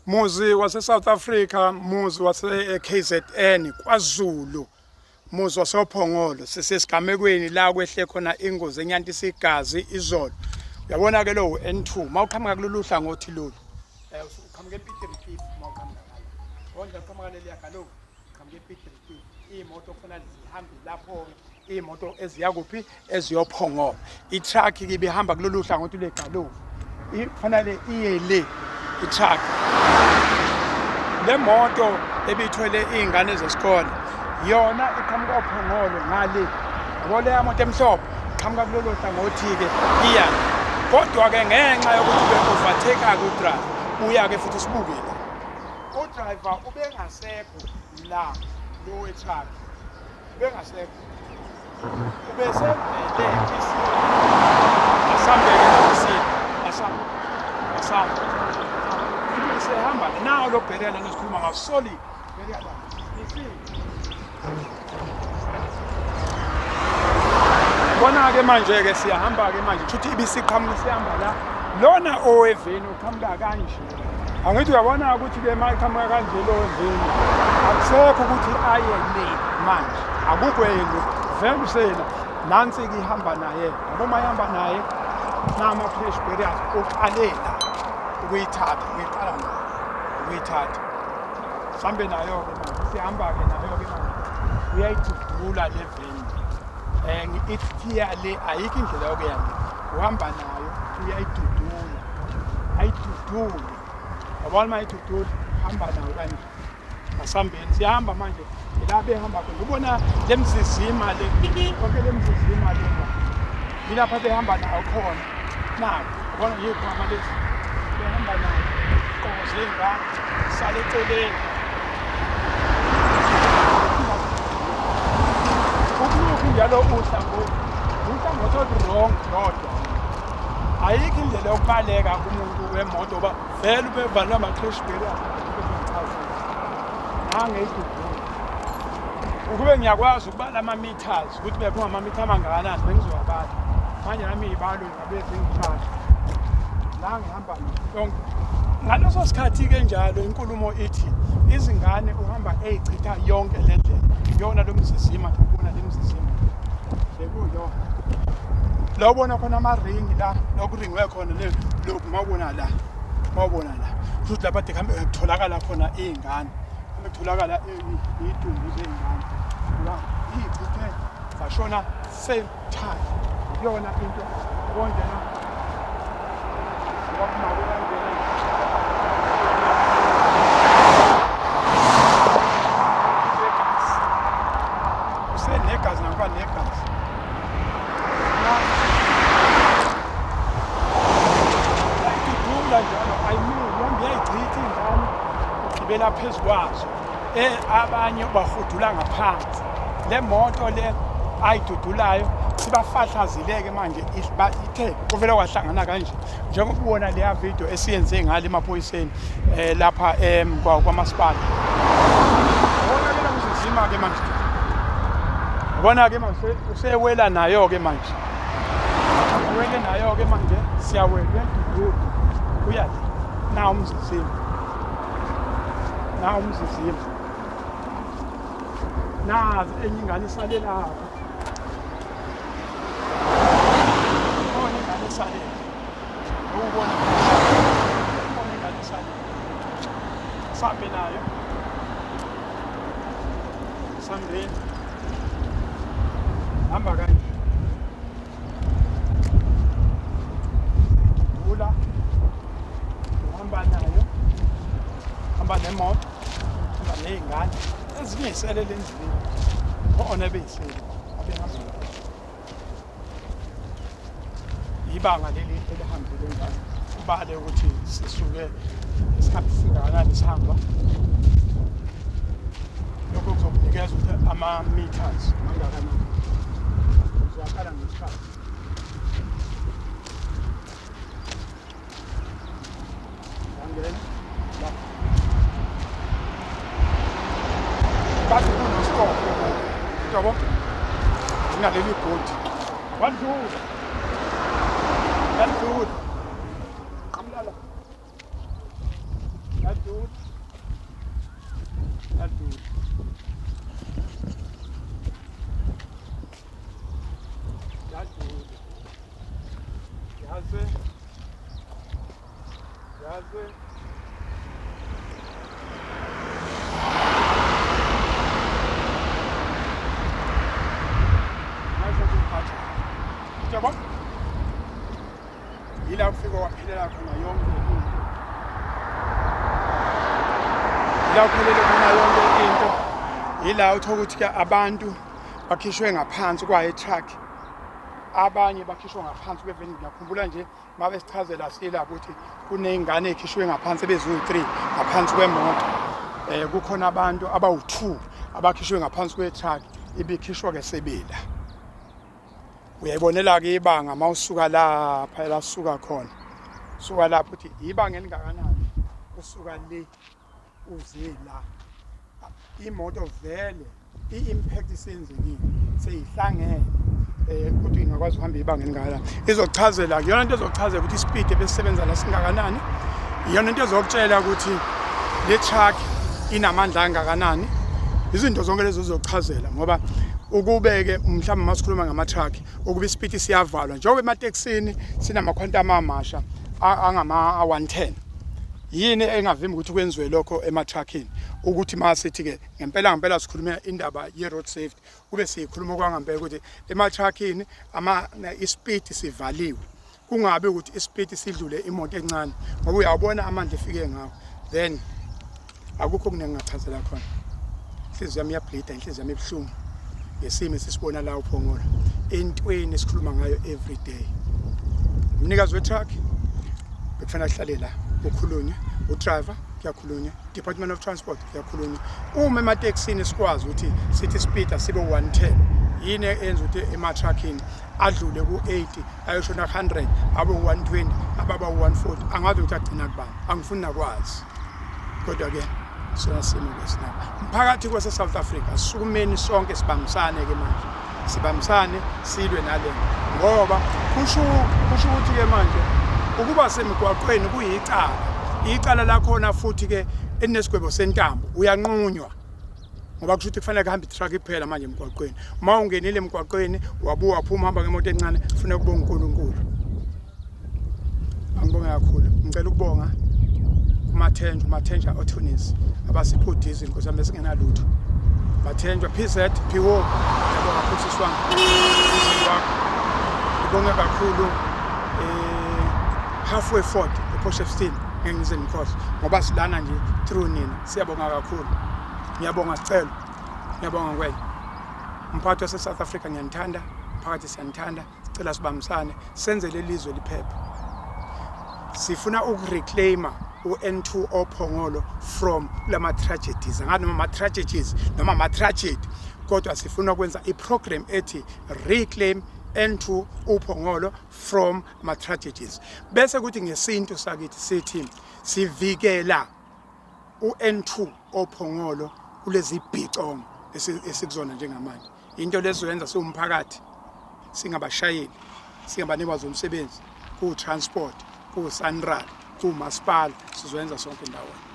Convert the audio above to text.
Muzi wase South Africa, muzi wase KZN, KwaZulu, muzi wasoPhongolo, sisesigamekweni la kwehle khona ingozi enyantisa igazi izolo. Uyabona ke lo N2 mawuqhamuka kulolu hlangothi lolu. Uqhamuka ePiet Retief mawuqhamuka ngale. Wonke uqhamuka leli yagalo, uqhamuka ePiet Retief. Iy'moto kufanele zihambe lapho iy'moto eziya kuphi eziyophongola i-truck ke ibihamba kulolu hlangothi lwegalufu kufanele iye le i-truck le moto ebithwele iy'ngane zesikole yona iqhamuka ophongolo ngale yabo leya moto emhlophe iqhamuka kulolo hlangothi-ke iya kodwa-ke ngenxa yokuthi ube-overtake-ke udriver uya-ke futhi sibuke la udriver ubengasekho la lo we-truck Ubengasekho. Ubesevele isimo. Asambeke isimo. Asambe. Asambe. Sehamba nawo lo bhekela nesikhuluma ngawo solid. Bhekela la. Isimo. Bona-ke manje-ke siyahamba-ke manje kusho ukuthi ibisiqhamuka sihamba la lona oweveni uqhamuka kanje Angithi uyabona ukuthi ke uma iqhamuka kanje lo weveni akusekho ukuthi aye le manje akukho yena vele usela nansi-ke ihamba naye yabo uma ihamba naye nama-fresh barriers uqale la ukuyithatha uyiqala nayo ukuyithatha sambe nayo-ke manje sihamba-ke nayo-ke manje uyayidudula le veni um ithiya le ayikho indlela yokuya le uhamba nayo uyayidudula ayidudule yabona uma idudule hamba nayo kanje asambeni siyahamba manje ila behamba khona ubona le mzizima le konke le mzizima le yilapha behamba nayo khona nayo yabona yikhwama lezi behamba nayo qobo zey'ngane sale eceleni ukuluphi njalo uhlangothi uhlangothi olu-wrong lodwa Ayikho indlela yokubaleka kumuntu wemoto ngoba vele ubevalwe ama-crash barriers ngichazile nange idudula ukube ngiyakwazi ukubala ama-meters ukuthi bephuma amamitha amangakanani bengizowabala manje nami iy'balo ngabe zingishasha la ngihamba yonke ngaleso sikhathi-ke njalo inkulumo ithi izingane uhamba eyichitha yonke le ndlela yona lo mzizima nje ubona le mzizima bekuyona la ubona khona amaringi la lokuringwe khona le lokhu mawubona la mawubona la futhi lapha de kuhambe kutholakala khona iy'ngane kuhambe kutholakala iy'dumbu zey'ngane la iy'chithe zashona same time iyona into konjena ngoba kanjena usenegazi nakuba negazi Idudula njalo ayimile ihamba iyayichitha iy'ngane ugibela phezu kwazo abanye bahudula ngaphansi le moto le ayidudulayo sibafahlazile-ke manje ithe kuvele kwahlangana kanje njengoba ubona leya video esiyenze ngale emaphoyiseni lapha kwamasipala ke manje ubona-ke manje usewela nayo-ke manje wele nayo-ke manje siyawela uyadududa uya le nawu umzizima nawu umzizima nazi enye ingane isale lapha khona ingane isale ukubona khona ingane isale sambe nayo Sambeni. Hamba kanje. Dudula. Uhamba nayo. Hamba nemoto. Hamba ney'ngane. Ezinye y'selele endleleni. Khona ebey'sele. Abehamba nayo. Ibanga leli elihambile njalo. Ubale ukuthi sisuke isikhathi singakanani sihamba. Lokho kuzokunikeza ukuthi ama-meters mangakanani. Uzwakala ngesikhathi. Wangena la. Bathi kuno-stop. Yabo? Nginaleli bhodi. Wadlula. Yadlula. Qhamlala. Yadlula. Yadlula. Yadlula. Yadlula. Yaze. Yaze. Yabo? Yila kufika waphelela khona yonke into. Yila kuphelele khona yonke into. Yila uthola ukuthi ke abantu bakhishwe ngaphansi kwayo i-truck. Abanye bakhishwa ngaphansi kweveni. Ngiyakhumbula nje mabesichazela sila ukuthi kuney'ngane ey'khishwe ngaphansi ebeziwu-3 ngaphansi kwemoto. Kukhona abantu abawu-2 abakhishwe ngaphansi kwe-truck ibikhishwa-ke sebila. Uyayibonela-ke ibanga uma usuka lapha la suka khona. Suka lapho uthi ibanga elingakanani usuka le uze la. Imoto vele i-impact isenzekile seyihlangene ukuthi ingakwazi ukuhamba ibanga elingakanani. Izochazela iyona into ezochazela ukuthi ispeed ebesisebenza la singakanani. Iyona into ezokutshela ukuthi le truck inamandla angakanani. Izinto zonke lezo zizochazela ngoba ukube-ke mhlawumbe uma sikhuluma ngama-truck ukuba ispeed siyavalwa njengoba ematekisini sinama-quantum amasha angama-110 yini engavimbi ukuthi kwenziwe lokho ema-truckini ukuthi uma sithi-ke ngempela ngempela sikhuluma indaba ye-road safety kube siyikhuluma okwangampela ukuthi ema-truckini ispeed sivaliwe kungabi ukuthi ispeed sidlule imoto encane ngoba uyawubona amandla efike ngawo then akukho okuningi engingachazela khona. Inhliziyo yami iyabhlida, inhliziyo yami ibuhlungu ngesimo esisibona la uPhongolo entweni esikhuluma ngayo every day. Umnikazi we-truck bekufanele ahlale la kukhulunywe, udriver kuyakhulunywa, Department of Transport kuyakhulunywa. Uma ematekisini sikwazi ukuthi sithi speed asibe 110 yini eyenza ukuthi ema-truckini adlule ku-80 ayoshona ku-100 abe u-120 ababa u-140 angazi ukuthi agcina kubani angifuni nakwazi kodwa-ke sona simo kwesinabo mphakathi kwase-South Africa sisukumeni sonke sibambisane-ke manje sibambisane silwe nale ngoba kusho kusho ukuthi-ke manje ukuba semgwaqweni kuyicala icala lakhona futhi-ke elinesigwebo sentambo uyanqunywa ngoba kusho ukuthi kufanele kuhambe i-truck kuphela manje emgwaqweni uma ungenile emgwaqweni wabuya waphuma uhamba ngemoto encane kufuneka kubonga uNkulunkulu. Angibonge kakhulu, ngicela ukubonga kuMathenjwa, uMathenjwa Attorneys abasipha udiesel nkosi yami besingenalutho. Mathenjwa PZ PO ngiyabonga kakhulu sisi wami diesel wakho. Ngibonge kakhulu Halfway Ford ePort Shepstone ngeke ngize ngikhohlwe ngoba silana nje through nina. Siyabonga kakhulu. Ngiyabonga Sicelo. Ngiyabonga Ngwenya. Umphathi wase South Africa ngiyanithanda, phakathi siyanithanda, sicela sibambisane senze leli lizwe liphephe. Sifuna ukureclaima u-N2 oPhongolo from lama tragedies, angazi noma ama tragedies noma ama tragedy, kodwa sifuna ukwenza i-program ethi reclaim N2 uPhongolo from ama tragedies. Bese kuthi ngesintu sakithi sithi sivikela u-N2 oPhongolo kulezi bhicongo esikuzona njengamanje. Into lezoyenza siwumphakathi singabashayeli singabanikwazi umsebenzi ku-transport ku-SANRAL kumasipala sizoyenza sonke ndawonye.